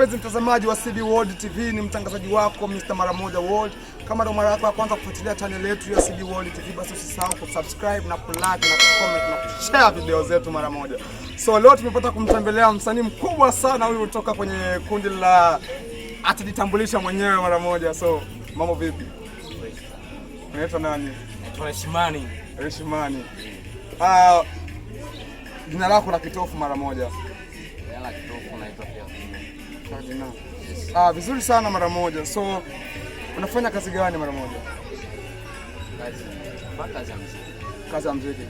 Mpenzi mtazamaji wa CB World TV, ni mtangazaji wako Mr. Mara Moja World. Kama ndo mara yako ya kwanza kufuatilia channel yetu ya CB World TV, basi usisahau kusubscribe na kulike na kucomment na kushare video zetu mara moja. So leo tumepata kumtembelea msanii mkubwa sana huyu kutoka kwenye kundi la, atajitambulisha mwenyewe mara moja. So mambo vipi? Unaitwa nani? Naitwa Reshimani. Reshimani. Ah, jina lako la kitofu mara moja. Jina la kitofu naitwa Ferdinand. Ah, vizuri sana mara moja. So unafanya kazi gani mara moja? Kazi mpaka za muziki. Kazi ya muziki.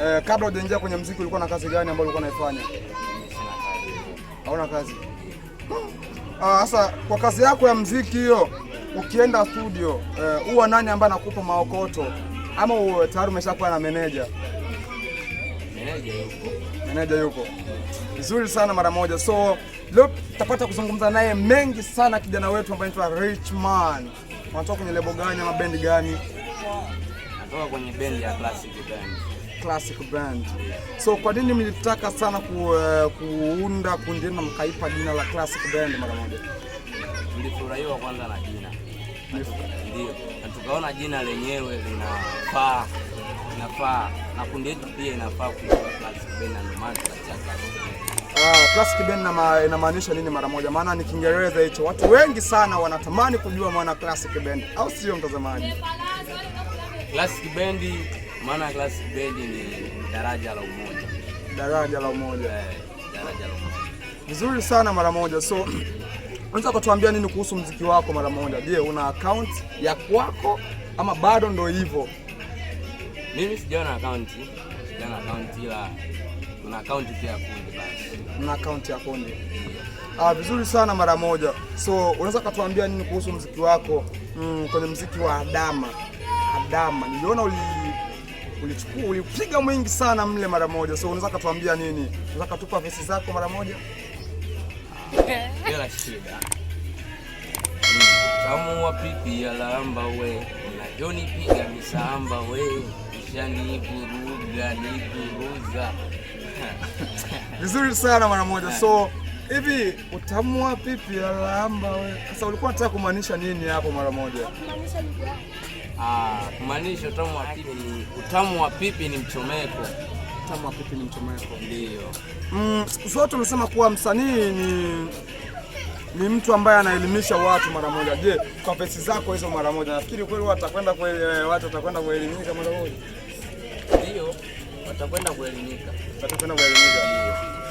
Eh, kabla hujaingia kwenye muziki ulikuwa na kazi gani ambayo ulikuwa unaifanya? Mimi sina kazi. Hauna kazi? Ah, sasa kwa kazi yako ya muziki hiyo ukienda studio huwa nani ambaye anakupa maokoto ama tayari umeshakuwa na meneja? Meneja yuko. Meneja yuko. Vizuri sana mara moja. So leo tutapata kuzungumza naye mengi sana kijana wetu ambaye anaitwa Rich Man. Unatoka kwenye lebo gani ama bendi gani? Natoka kwenye bendi ya Classic Band. Classic Band. So kwa nini mlitaka sana kuunda kundi na mkaipa jina la Classic Band mara moja? Tulifurahiwa kwanza na jina. Ndio. Na tukaona jina lenyewe linafaa. Linafaa na kundi yetu pia inafaa kuitwa Classic Band na ndio maana tukatia Classic Band. Ah, Classic Band inamaanisha nini mara moja? Maana ni Kiingereza hicho. Watu wengi sana wanatamani kujua maana Classic Band, au sio mtazamaji? Classic Band, maana Classic Band ni daraja la umoja. Daraja la umoja. Eh, daraja la umoja. Vizuri sana mara moja. So unaweza kutuambia nini kuhusu mziki wako mara moja? Je, una account ya kwako ama bado ndo hivyo? Mimi sijaona account, sijaona account ila kuna account pia ya kundi basi. Una account ya kundi? Ah, vizuri sana mara moja. So unaweza kutuambia nini kuhusu mziki wako kwenye mziki wa Adama? Adama, niliona ulichukua ulipiga mwingi sana mle mara moja. So unaweza kutuambia nini? Unaweza kutupa verse zako mara moja? Bila shida. Tamu wa pipi ya lamba we, unavyonipiga misamba we, ushanivuruga nivuruga. Vizuri sana mara moja. So hivi utamu wa pipi ya lamba we. Sasa ulikuwa unataka kumaanisha nini hapo mara moja? Ah, kumaanisha utamu wa pipi ni mchomeko. Utamu wa pipi ni mchomeko. Ndio. Siku zote umesema kuwa msanii ni mtu ambaye anaelimisha watu mara moja. Je, kwa verse zako hizo mara moja, nafikiri kweli watu watakwenda kuelimika mara moja? Ndio, watakwenda kuelimika. Watakwenda kuelimika.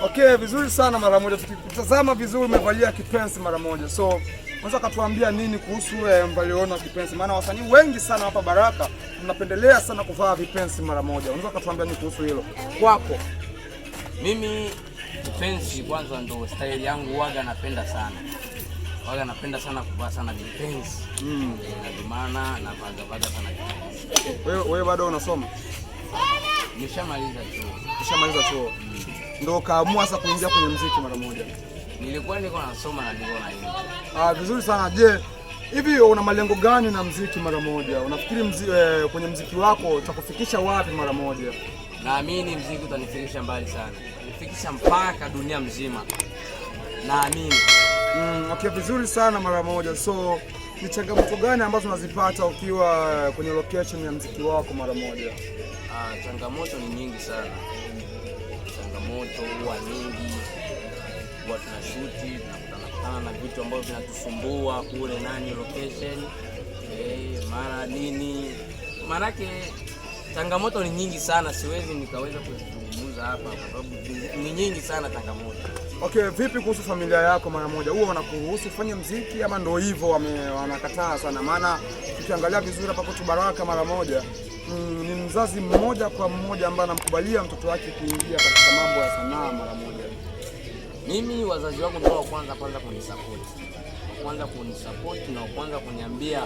Okay, vizuri sana mara moja. Tukikutazama vizuri umevalia kipensi mara moja. So unaweza kutuambia nini kuhusu mvaliona kipensi? Maana wasanii wengi sana hapa Baraka mnapendelea sana kuvaa vipensi mara moja. Unaweza kutuambia nini kuhusu hilo kwako? Mimi kipensi kwanza ndo style yangu, waga napenda sana. Waga napenda sana kuvaa sana vipensi. Na ndio maana navaga sana vipensi. Wewe bado unasoma? Nishamaliza chuo. Ushamaliza chuo. Ndio kaamua sasa kuingia kwenye muziki mara moja. Nilikuwa niko nasoma na nilikuwa naimba. Ah, vizuri sana. Je, hivi una malengo gani na muziki mara moja? Unafikiri kwenye muziki wako utakufikisha wapi mara moja? Naamini muziki utanifikisha mbali sana. Utanifikisha mpaka dunia mzima. Naamini. Okay, vizuri sana mara moja. So ni changamoto gani ambazo unazipata ukiwa kwenye location ya muziki wako mara moja? Ah, changamoto ni nyingi sana. Changamoto huwa nyingi. Huwa tunashuti, tunakutana na vitu ambavyo vinatusumbua kule nani location. Mara nini. Maanake changamoto ni nyingi sana, siwezi nikaweza kuzizungumza hapa kwa sababu ni nyingi sana changamoto. Okay, vipi kuhusu familia yako mara moja? Huwa wanakuruhusu ufanye mziki ama ndio hivyo wanakataa sana? Maana tukiangalia vizuri hapa kwetu Baraka mara moja, ni mzazi mmoja kwa mmoja ambaye anamkubalia mtoto wake kuingia katika mambo ya sanaa mara moja. Mimi wazazi wangu ndio wa kwanza kunisupport. Wa kwanza kunisupport na wa kwanza kuniambia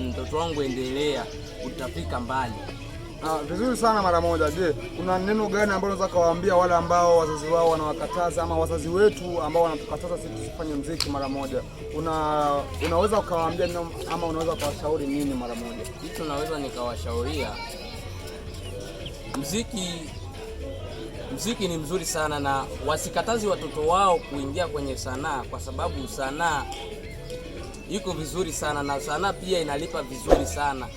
mtoto wangu endelea, utafika mbali. Ah, vizuri sana mara moja. Je, kuna neno gani ambalo unaweza kuwaambia wale ambao wazazi wao wanawakataza ama wazazi wetu ambao wanatukataza sisi tusifanye mziki mara moja? Unaweza ukawaambia nini ama unaweza kuwashauri nini mara moja? Hicho naweza nikawashauria, mziki Mziki ni mzuri sana na wasikatazi watoto wao kuingia kwenye sanaa, kwa sababu sanaa iko vizuri sana na sanaa pia inalipa vizuri sana.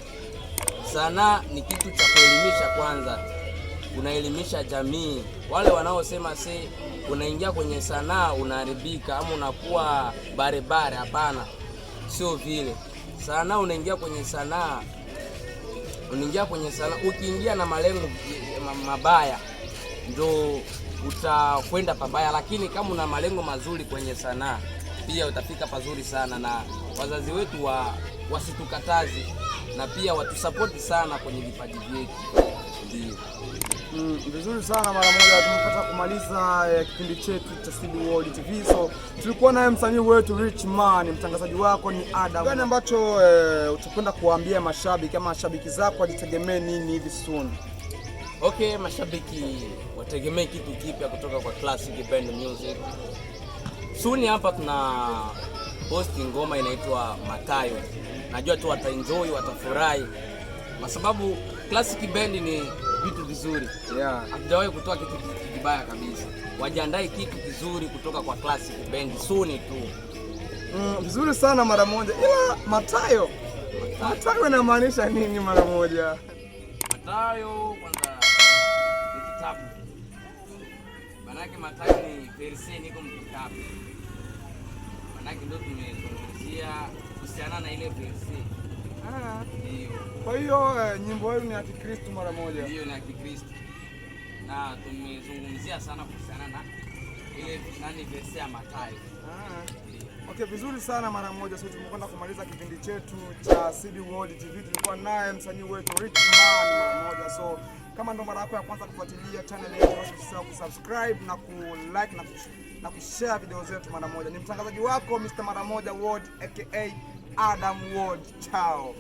Sanaa ni kitu cha kuelimisha kwanza, unaelimisha jamii. Wale wanaosema se unaingia kwenye sanaa unaharibika ama unakuwa barebare, hapana, sio vile. Sanaa unaingia kwenye sanaa, unaingia kwenye sanaa, ukiingia na malengo mabaya ndo utakwenda pabaya, lakini kama una malengo mazuri kwenye sanaa pia utafika pazuri sana, na wazazi wetu wasitukatazi na pia watusapoti sana kwenye vipaji vyetu. Ndio. Vizuri sana. Mara moja tumepata kumaliza kipindi chetu cha CB World TV. So tulikuwa naye msanii wetu Rich Man, mtangazaji wako ni Adam. Gani ambacho utakwenda kuwaambia mashabiki ama mashabiki zako wajitegemee nini hivi soon? Okay, mashabiki wategemee kitu kipya kutoka kwa Classic Band Music. Soon hapa tuna posti ngoma inaitwa Matayo. Najua tu wataenjoy, watafurahi kwa sababu Classic Band ni vitu vizuri. Hatujawahi kutoa kitu kibaya kabisa. Wajiandae kitu kizuri kutoka kwa Classic Band soon tu. Vizuri sana mara moja. Ila Matayo, Matayo inamaanisha nini mara moja? Matayo kwanza ni kitabu. Manake Matayo ni verse niko mkitabu. Manake ndio tumezungumzia kuhusiana na ile verse. Ndio. Kwa hiyo nyimbo yenu ni ya Kikristo mara moja. Ndio, ni ya Kikristo. Na tumezungumzia sana kuhusiana na ile nani verse ya Matayo. Okay, vizuri sana mara moja. Sasa tumekwenda kumaliza kipindi chetu cha CB World TV. Tulikuwa naye msanii wetu Rich Man mara moja. So kama ndo mara yako ya kwanza kufuatilia channel yetu, basi usisahau kusubscribe na kulike na kushare video zetu mara moja. Ni mtangazaji wako Mr. Mara Moja World aka Adam World. Ciao.